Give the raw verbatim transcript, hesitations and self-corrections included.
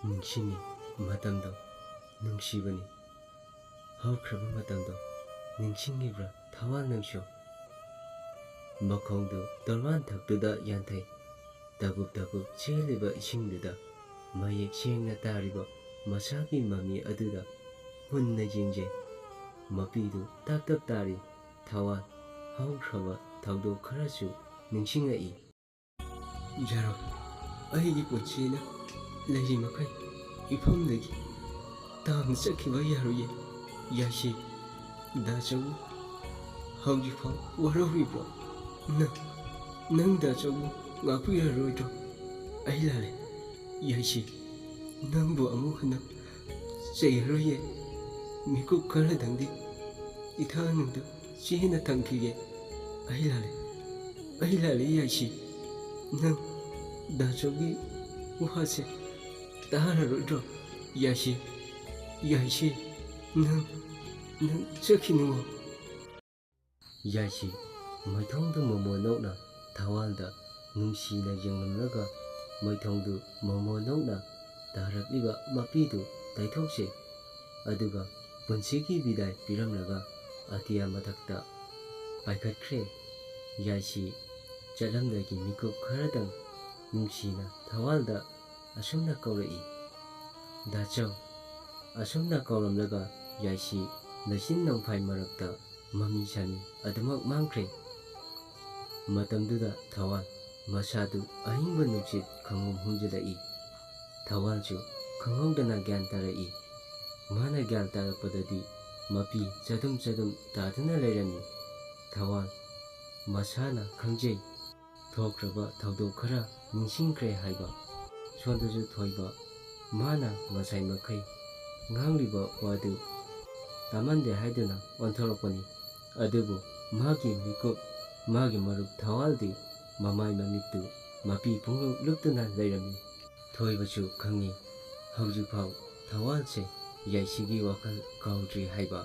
ꯅꯤꯡꯁꯤꯡꯉꯤ꯫ ꯃꯇꯝꯗꯣ ꯅꯨꯡꯁꯤꯕꯅꯤ꯫ ꯍꯧꯈ꯭ꯔꯕ ꯃꯇꯝꯗꯣ ꯅꯤꯡꯁꯤꯡꯂꯤꯕ꯭ꯔꯥ ꯊꯋꯥꯜ ꯅꯪꯁꯨ? ꯃꯈꯣꯡꯗꯨ ꯇꯣꯔꯕꯥꯟ ꯊꯛꯇꯨꯗ ꯌꯥꯟꯊꯩ꯫ ꯇꯕꯨꯞ ꯇꯕꯨꯞ ꯆꯦꯜꯂꯤꯕ ꯏꯁꯤꯡꯗꯨꯗ ꯃꯌꯦꯛ ꯁꯦꯡꯅ ꯇꯥꯔꯤꯕ ꯃꯁꯥꯒꯤ ꯃꯃꯤ ꯑꯗꯨꯗ ꯃꯨꯟꯅ ꯌꯦꯡꯖꯩ꯫ ꯃꯄꯤꯗꯨ ꯇꯞ ꯇꯞ ꯇꯥꯔꯤ꯫ ꯊꯋꯥꯜ ꯍꯧꯈ꯭ꯔꯕ ꯊꯧꯗꯣꯛ ꯈꯔꯁꯨ ꯅꯤꯡꯁꯤꯡꯂꯛꯏ꯫ ꯌꯥꯔꯣꯏ꯫ ꯑꯩꯒꯤ ꯄꯨꯟꯁꯤꯅ ꯂꯩꯔꯤ ꯃꯈꯩ ꯏꯐꯝꯗꯒꯤ ꯇꯥꯝꯅ ꯆꯠꯈꯤꯕ ꯌꯥꯔꯣꯏꯌꯦ꯫ ꯌꯥꯏꯁꯤ, ꯗꯥ ꯆꯧꯕꯨ ꯍꯧꯖꯤꯛꯐꯥꯎ ꯋꯥꯔꯧꯔꯤꯕ꯭ꯔꯣ? ꯅꯪ, ꯅꯪ ꯗꯥ ꯆꯧꯕꯨ ꯉꯥꯛꯄꯤꯔꯔꯣꯏꯗ꯭ꯔꯣ? ꯑꯩ ꯂꯥꯜꯂꯦ꯫ ꯌꯥꯏꯁꯤ, ꯅꯪꯕꯨ ꯑꯃꯨꯛ ꯍꯟꯅ ꯆꯩꯔꯔꯣꯏꯌꯦ꯫ ꯃꯤꯀꯨꯞ ꯈꯔꯗꯪꯗꯤ ꯏꯊꯛ ꯅꯨꯡꯗ ꯆꯦꯅ ꯊꯝꯈꯤꯒꯦ꯫ ꯑꯩ ꯂꯥꯜꯂꯦ꯫ ꯑꯩ ꯂꯥꯜꯂꯦ, ꯌꯥꯏꯁꯤ꯫ ꯅꯪ ꯗꯥ ꯆꯧꯒꯤ ꯋꯥꯁꯦ ꯇꯥꯔꯔꯣꯏꯗ꯭ꯔꯣ? ꯌꯥꯏꯁꯤ, ꯌꯥꯏꯁꯤ, ꯅꯪ, ꯅꯪ ꯆꯠꯈꯤꯅꯨ꯫ ꯌꯥꯏꯁꯤ ꯃꯥꯏꯊꯣꯡꯗꯨ ꯃꯣꯃꯣꯟ ꯅꯣꯛꯅ ꯊꯋꯥꯜꯗ ꯅꯨꯡꯁꯤꯅ ꯌꯦꯡꯂꯝꯂꯒ, ꯃꯥꯏꯊꯣꯡꯗꯨ ꯃꯣꯃꯣꯟ ꯅꯣꯛꯅ ꯇꯥꯔꯛꯂꯤꯕ ꯃꯄꯤꯗꯨ ꯇꯩꯊꯣꯛꯆꯩ꯫ ꯑꯗꯨꯒ ꯄꯨꯟꯁꯤꯒꯤ ꯕꯤꯗꯥꯏ ꯄꯤꯔꯝꯂꯒ ꯑꯇꯤꯌꯥ ꯃꯊꯛꯇ ꯄꯥꯏꯈꯠꯈ꯭ꯔꯦ꯫ ꯌꯥꯏꯁꯤ ꯆꯠꯂꯝꯗꯥꯏꯒꯤ ꯃꯤꯀꯨꯞ ꯈꯔꯗꯪ ꯅꯨꯡꯁꯤꯅ ꯊꯋꯥꯜꯗ ꯑꯁꯨꯝꯅ ꯀꯧꯔꯛꯏ, "ꯗꯥꯆꯧ!" ꯑꯁꯨꯝꯅ ꯀꯧꯔꯝꯂꯒ ꯌꯥꯏꯁꯤ ꯂꯩꯆꯤꯟ ꯅꯣꯡꯐꯥꯏ ꯃꯔꯛꯇ ꯃꯃꯤ ꯁꯥꯃꯤ ꯑꯗꯨꯃꯛ ꯃꯥꯡꯈ꯭ꯔꯦ꯫ ꯃꯇꯝꯗꯨꯗ ꯊꯋꯥꯜ ꯃꯁꯥꯗꯨ ꯑꯏꯪꯕ ꯅꯨꯡꯁꯤꯠ ꯈꯪꯍꯨꯝ ꯍꯨꯝꯖꯤꯜꯂꯛꯏ꯫ ꯊꯋꯥꯜꯁꯨ ꯈꯪꯍꯧꯗꯅ ꯒ꯭ꯌꯥꯟ ꯇꯥꯔꯛꯏ꯫ ꯃꯥꯅ ꯒ꯭ꯌꯥꯟ ꯇꯥꯔꯛꯄꯗꯗꯤ ꯃꯄꯤ ꯆꯗꯨꯝ ꯆꯗꯨꯝ ꯇꯥꯗꯨꯅ ꯂꯩꯔꯝꯃꯤ꯫ ꯊꯋꯥꯜ ꯃꯁꯥꯅ ꯈꯪꯖꯩ꯫ ꯊꯣꯛꯈ꯭ꯔꯕ ꯊꯧꯗꯣꯛ ꯈꯔ ꯅꯤꯡꯁꯤꯡꯈ꯭ꯔꯦ ꯍꯥꯏꯕ꯫ ꯁꯣꯝꯗꯁꯨ ꯊꯣꯏꯕ ꯃꯥꯅ ꯉꯁꯥꯏ ꯃꯈꯩ ꯉꯥꯡꯂꯤꯕ ꯋꯥꯗꯨ ꯇꯥꯃꯟꯗꯦ ꯍꯥꯏꯗꯨꯅ ꯑꯣꯟꯊꯣꯔꯛꯄꯅꯤ꯫ ꯑꯗꯨꯕꯨ ꯃꯥꯒꯤ ꯃꯤꯀꯨꯞ, ꯃꯥꯒꯤ ꯃꯔꯨꯞ ꯊꯋꯥꯜꯗꯤ ꯃꯃꯥꯏ ꯃꯃꯤꯠꯇꯨ ꯃꯄꯤ ꯄꯨꯡꯂꯨꯞ ꯂꯨꯞꯇꯨꯅ ꯂꯩꯔꯝꯃꯤ꯫ ꯊꯣꯏꯕꯁꯨ ꯈꯪꯏ, ꯍꯧꯖꯤꯛꯐꯥꯎ ꯊꯋꯥꯜꯁꯦ ꯌꯥꯏꯁꯤꯒꯤ ꯋꯥꯈꯜ ꯀꯥꯎꯗ꯭ꯔꯤ ꯍꯥꯏꯕ꯫